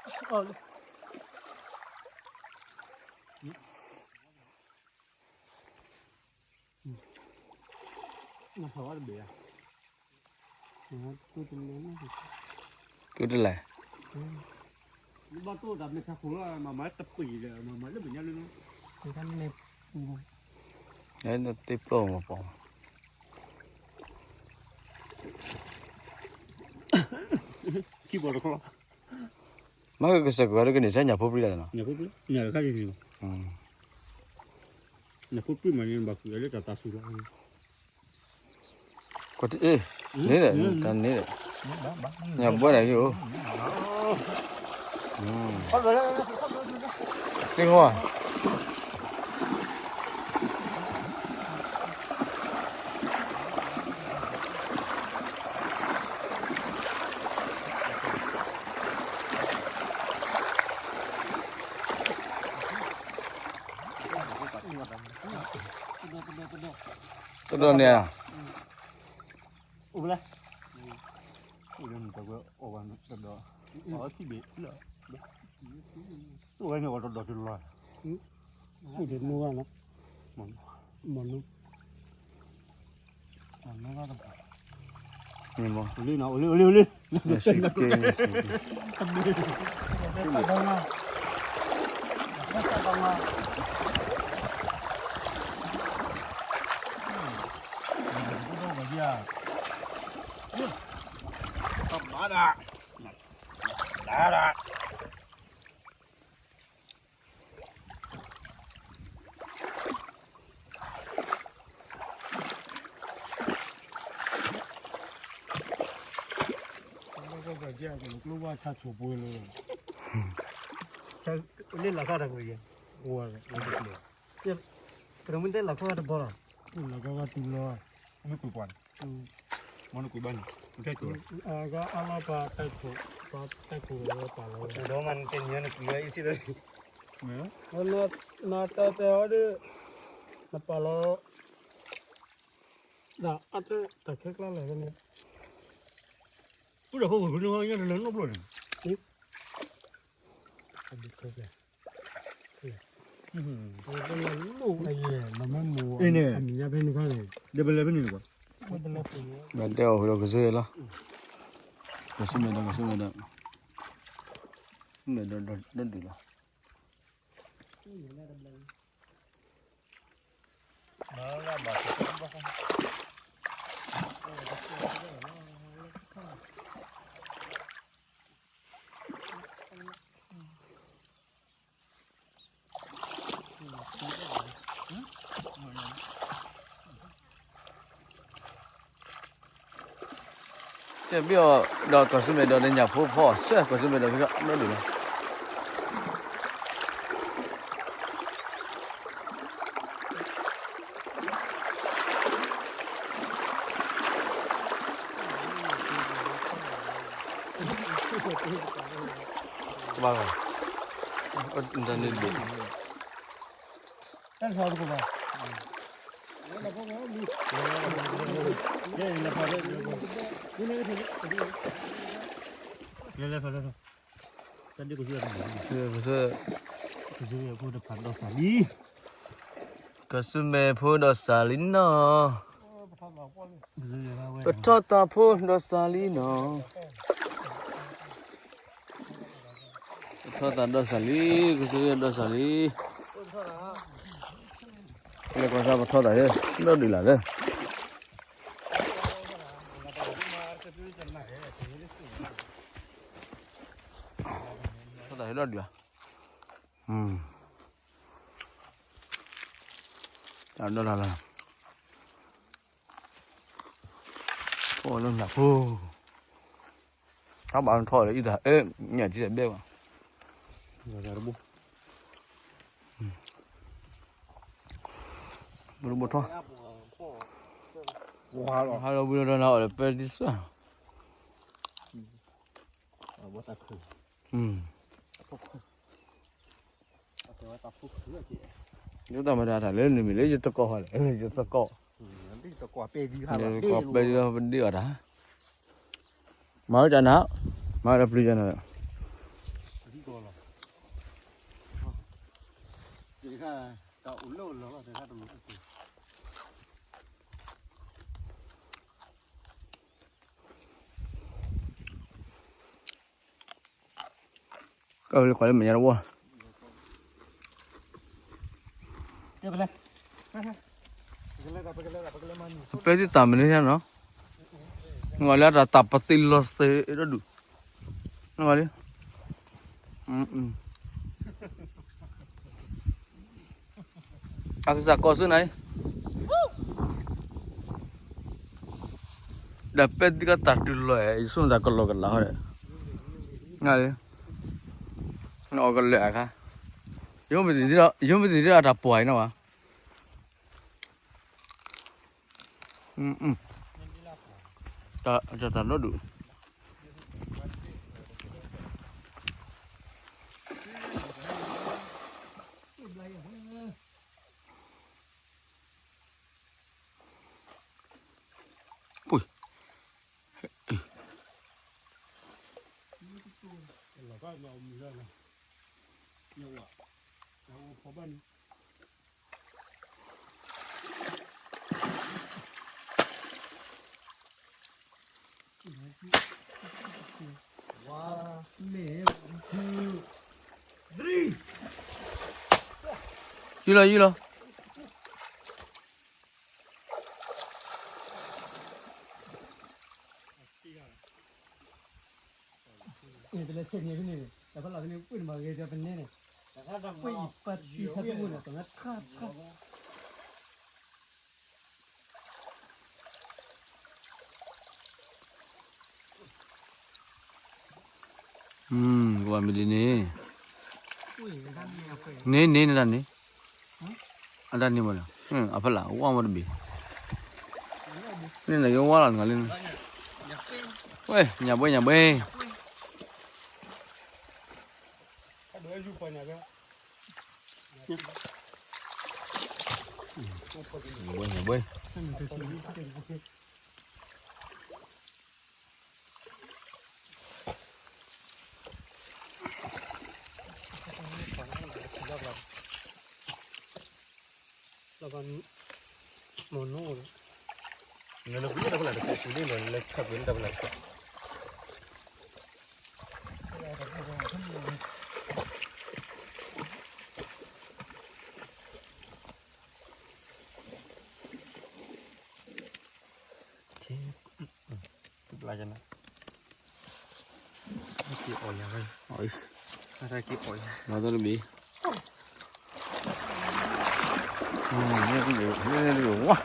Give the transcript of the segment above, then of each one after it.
အီၣ်လၢ နဖးဝါတဘ့ၣ်ဧါ, တူၢ်တလဲၣ်, တူၢ်တလဲၣ်, ဘၣ်တိၢ်တၢ်မ့ၢ်ဆါခိၣ်လီၤ, မၤမၤတပှ့ၤဒီး မၤမၤလၢပညါလၢနီၤ, တၢ်မ့ၢ်ပူၤ, အဲ နတ့ပျိၢ်မၤပီၤ, ခံဘီတခီလီၤ, မ့ၢ်ကစၢ်ကဝါဒ်ကန့ၣ် ထဲညၣ်ဖိပြံလီၤနီၤ, ညၣ်ဖိပြံ, ညၣ်ဖိပြံမးန့ၣ် ဘၣ်ကွံာ်လၢတၢ်သးစူၤလီၤ, ကွၢ်တ့ၢ်, န့ၣ်ဒီး တၢ်န့ၣ်ဒီး, ညၣ်ဘှဲဒၣ်ယိၣ်, သ့ၣ်ဃီဧါ တဒီးန့ၣ်ဧါ, အိၣ်ဘၣ်လဲၣ်, အိၣ်လၢနတၢ်ကွဲအီၣ်ဘၣ်နတဒီး, အီၣ်ထံဘ့ၣ်လၢ, အိၣ်ဝဲန့ၣ်အီၣ်တဒီးတလီၤ, အိၣ်ဒီးနူဂၤနီၤ, မ့ၢ်မ့ၢ်, မ့ၢ်မ့ၢ်, အိၣ်လံနီၤ, အိၣ်လံ အိၣ်လံ အိၣ်လံ, ကျိဝါဆါဆိၣ်ပှဲၤလီၤ, လၢလီၤခီတၢ်ကွံာ်ယဲ, ပရမ့ၢ်တဲလီၤခီတဘီလီၤ, လီၤခီကတူၢ်လီၤ, မ့ၢ်ကွံာ်ပှၤန့ၣ်, မ့ၢ်နကွံာ်ဘၣ်န့ၣ်, နတဲကျိၤလီၤ, အလီၤပှၤတဲဆိၣ်, ပှၤတဲဆိၣ်လီၤပှၤလီၤ, ဒီးမ့ၢ်နတဲညီနကွံာ်ဝဲအံၤစ့ၢ်ကီး, နတဲတဲအီၤဒီး, နပာ်လီၤ, ဒ်အတၢ်ခဲကျါလဲၣ်န့ၣ်, ပူၤဒီးခိၣ်ဃုာ်န့ၣ် ညါတလၢနီတဘျီန့ၣ်, အဒုခဲကျါ, အံၤန့ၣ်, အမံၤညါဖဲန့ၣ်ခါန့ၣ်, ဒ်ပလဲၤဖဲန့ၣ်ကွၢ်, မ့ၢ်တဲအီၤဃုာ်ဒီးကစၢ်ယွၤလီၤ, ကစၢ်မဲာ်ဒီး ကစၢ်မဲာ်ဒီး, မဲာ်ဒီးဒီဒုၣ်လီၤ. တဲဘ့ၣ်အီၤဒီးကီၢ်စူမဲာ်ဒီး နညၣ်ဖိဖီအီၣ်စဲ ကီၢ်စူမဲာ်ဒီး ဖဲကဒီဒုၣ်လီၤ. ဘၣ်, တၢ်န့ၣ်ဒုး, တၢ်လီၤတကဘၣ်, လဲၤလဲၤဖးလဲၤထီၣ်, တၢ်ဒုးကစၢၢ်, ကစၢၢ်ဖိတဖၣ်ဒီးစၢ်လံ, ကစူမဲာ်ဖိဒီးစၢ်လံနီၤ, ပထီၣ်သးဖိဒီးစၢ်လံနီၤ. ပထီၣ်သးဒီးစၢ်လံ, ကစၢၢ်ဒီးစၢ်လံ, လဲၤကွၢ်စၢ်ပထီၣ်သးဒီးဒုၣ်လၢ်လၢ, ထီၣ်သးဒီးဒုၣ်လၢ်, တၢ်ဒီးလၢ်လၢ်, အိၣ်လၢညၣ်ဖိ, တၢ်ဘၣ်ထီၣ်လၢအံၤတၢ်အဲၣ်, ညၣ်ထံတဘဲဘၣ်, ဘိဘိထီၣ်, ဟါလီၤဘှံးလီၤဒီးနၤအီၣ်လၢပဲတံၢ်စၢ်, ယတၢ်မၤတၢ်တၢ်လၢနမံၤလၢယသကိးဟီလဲၣ်, ယသကိး, ယသကိးပဲဒ်လီၤပဒ့အီၣ်တၢ်, မၤဝဲတၢ်နၤ, မၤဝဲတၢ်ပျံၤယၤနၤ, တၢ်အိၣ်လၢလီၤတခါတမုာ် ကလၢကွၢ်လၢမဲာ်ညါတဝီ, ပဲသ့ၣ်တၢ်မနုၤညါနီၤ, နဝၤလၢတၢ်တၢ်ပသ့ၣ်လီၤသ့ၣ်ဒိၣ်ဒုး, နဝၤလၢ အကစၢ်ကီၢ်စူနၤ, ဒီးပဲဒ်ကတၢ်တုၤလီၤ ယဆိကမိၣ်တၢ်ကလီကလီဟီဒီး, နအီၣ်ကလၢာ်အခါ, ယိမ့ၢ်သ့ၣ်ဒီးတၢ်ပှၢ်အံၤနီၤဘၣ်, တၢ်တၢ်ဒိၣ်ဒုး ပှ့ၢ်, ယူၢ်လီၤ ယူၢ်လီၤ. တလဲၤဆဲးန့ၣ်ဖဲန့ၣ်, တၢ်ဖးလၢ်ဖဲန့ၣ် ပှ့ၢ်တမၤဂ့ၤဒီးပနဲန့ၣ်, ပှ့ၢ်ယပၢ်တံၢ်ဖးတမုာ်န့ၣ် တၢ်နါထါထါ. ကဘၣ်မ့ၢ်ဒ်န့ၣ်, န့ၣ်န့ၣ် နတၢ်န့ၣ်, အတၢ်န့ၣ်မ့ၢ်လီၤ, အဖးလၢ် ဝါမ့ၢ်တဘ့ၣ်, န့ၣ်နကဝါလီၤနၤလံ, ဝဲ ညၣ်ဘှဲ ညၣ်ဘှဲ, ညၣ်ဘှဲ ညၣ်ဘှဲ. လၢဘၣ်မ့ၢ်နီၢ်, နလၢပှ့ၤတၢ်ဖးလၢ်တခါ ပှ့ၤန့ၣ်ဒီး နလၢခါပှ့ၤန့ၣ်တၢ်ဖးလၢ်တခါ. က့ၤအီၣ်ယၤဝဲ, အီၣ်, အတၢ်က့ၤအီၣ်ယၤ, မၤတၢ်တဘ့ၣ်. ဝါ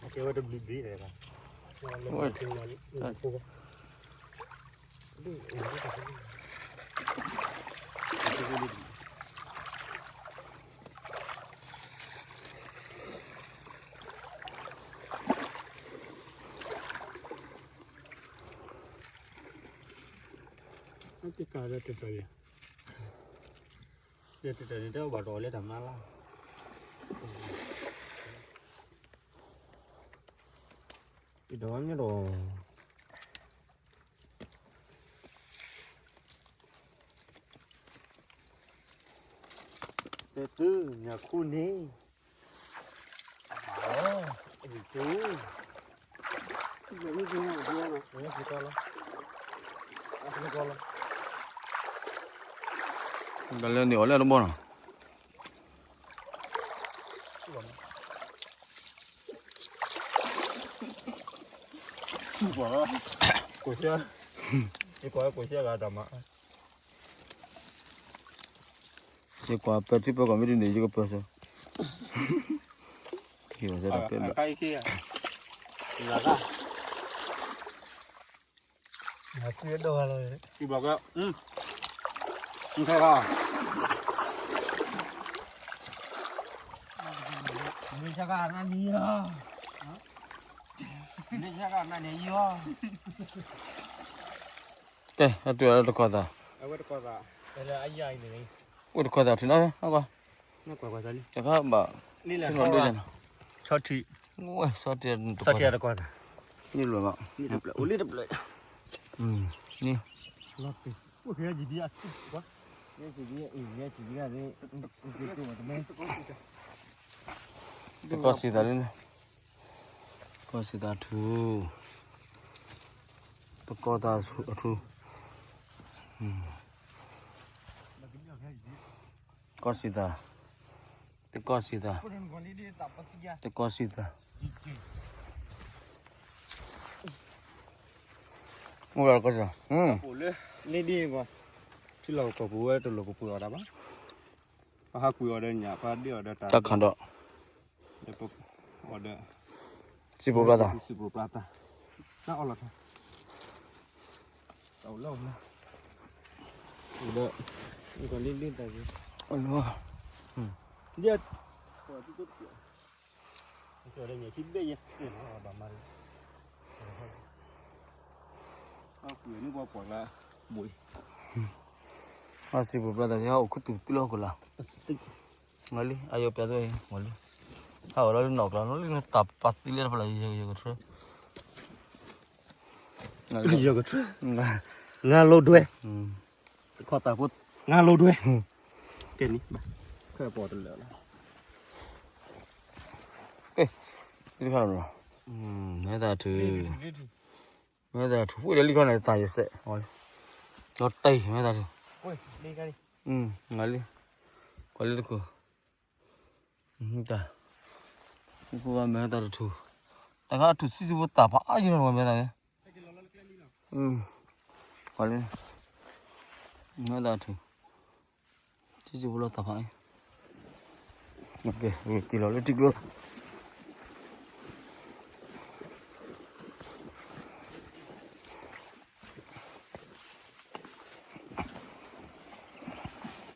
အကဲဝဲတဘျုးဘျုး, ကကးဒီးတတၢ်ယၤ, တတၢ်န့ၣ် တဘၣ်တအီၣ်လၢတၢ်မါလၢ်, ဒီးမ့ၢ်ဒီး တတုၤညါခူန့ၣ်, အဘၣ်လီၤ, အဘၣ်တုၤ, တၢ်လၢန့ၣ်အီၣ်လၢတဘီနီၤ. ကွၢ်, ကိၣ်ဆှၢ, ယကွၢ်ကိၣ်ဆှၢဂၤတၢ်မၤ, ယကွၢ်ပၢၤထံပၢၤကီၢ်မ့ၢ်ဒ်န့ၣ် ယကပၢၤစၢၤ, ယကွၢ်စၢၤတၢ်ပၢၤလၢာ်, ယကွၢ်, ယကွၢ်, မ့ၢ်ဆၢကနၤန့ၣ်ယီၤ, မ့ၢ်ဆၢကနၤန့ၣ်ယီၤ, ကဲ အတုၤအတကီၢ်သး, အိၣ်တကီၢ်သးထံၣ်နီၤ, ကွၢ် တခါဘၣ်, လံလၢ်ထီၣ်ဘၣ်, ဆီထံ, ဝဲ ဆီထံ, ဆီထံတကွၢ်သး, န့ၣ်ဘျီဘၣ်, အိၣ်လံတဘျီ, န့ၣ်, တကီၢ်စံးသးလံန့ၣ်, တကီၢ်စံးသးထူ, တကီၢ်သးအထူ, တကီၢ်စံးသး, တကီၢ်စံးသး, တကီၢ်စံးသး, အိၣ်ဒီးတကီၢ်စံးသး, လ့ဒ်, ထံလီၢ်ကီၢ်ပူၤဝဲတလိၣ်ကပှ့ၤအီၣ်တၢ်ဘၣ်, ပဟးကွံာ်အီၤဒီးညၣ် ပဟးဒ့အီၤဒီးတၢ်ခၣ်ဒီး, အီၤဒီး, စံာ်ပူၤပျၢ်သး, စံာ်ပူၤပျၢ်သး, တၢ်အီၣ်လီၤထီၣ်, တၢ်အိၣ်လၢအီၤလၢ, ဒီး, လ့ဒ်တၢ်, ယဲ, အစံာ်ပူၤပျၢ်သး ဟဲအိၣ်ခူသူၣ်ပလီၢ်ခိၣ်လီၤ, လီၤလံ အယိပျၢ်သး, လီၤလံ, ဟးအိၣ်လီၤလံနီၢ်ကျါ လီၤလံနတၢ်ပာ်သံလၢတဖျၢၣ် ယကထၢ, ယကထၢ, ငါလိဒွဲ, တခီသးဖိ, ငါလိဒွဲ, ကဲန့ၣ်, ခဲပီၣ်တလၢာ်လီၤ, ကဲ, လံခါလီၤ, မ့ၢ်သးထု, မ့ၢ်သးထု ဝံၣ်ဒီးလံခါန့ၣ် သးယစဲး, လီၤတဲာ် မ့ၢ်သးထု, လီၤလံ, ကွၢ်လံတခိၣ်, တၢ်, မ့ၢ်သးတထု, တခါထုဆံးဆံးဖိတၢ်ဖးအါယီၤနီၤ မ့ၢ်သးန့ၣ်, ကွၢ်လံ, မ့ၢ်သးထု, ဆံးဆံးဖိလီၤတၢ်ဖးအါ, က့ၤလီၤလၢထံကျိ